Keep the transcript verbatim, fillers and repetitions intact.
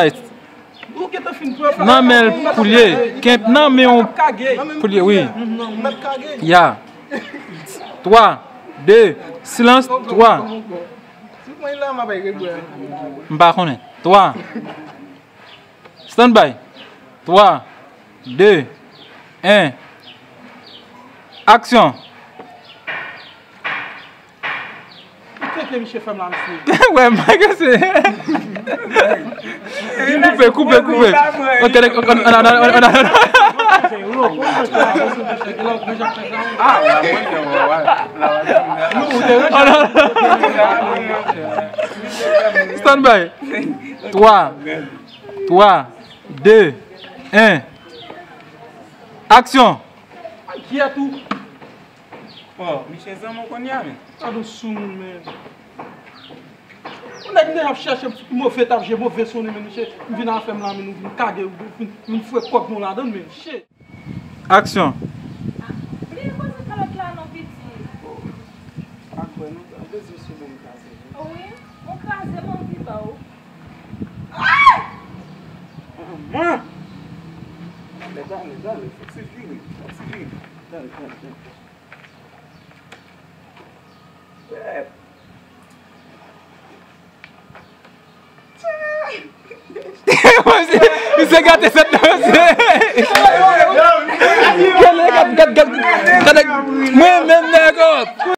by. Ou gentan fin pran. Nan men l pou l ye. Kemp nan men yon pou l ye, wi. Ya. Twa, de, silans, twa. M pa konnen. Twa. Stand by. Twa, de, en. Aksyon. Ou teke misye fè m la, mesye. Wè, m pa kase. Koupe, koupe, koupe. Ok, ok, ok, ok, ok. Stand by. Twa, twa, de, en. Aksyon. Ay, kyèt ou. Oh, misye zanmi w kounye a, men. Gade yon soumoun, men. Yon nèg m deja ap chèche, move t ap jwe, move sonnen, men, misye, m vin afè m la, men, nou vin kage, nou vin, vin fwe kòk nou ladann, men, shit. Aksyon. Bliye poze kalòt la non, pitit. Pa kwè non, bezwen sou bon kraze. Wi, on kraze m anvi ba w. Manman! Dale, dale, dale, fòk se vire, fòk se vire. Dale, dale, dale. Misye gate sèt nan mesye. Gade, gade, gade, gade, gade. Mwen menm nèg.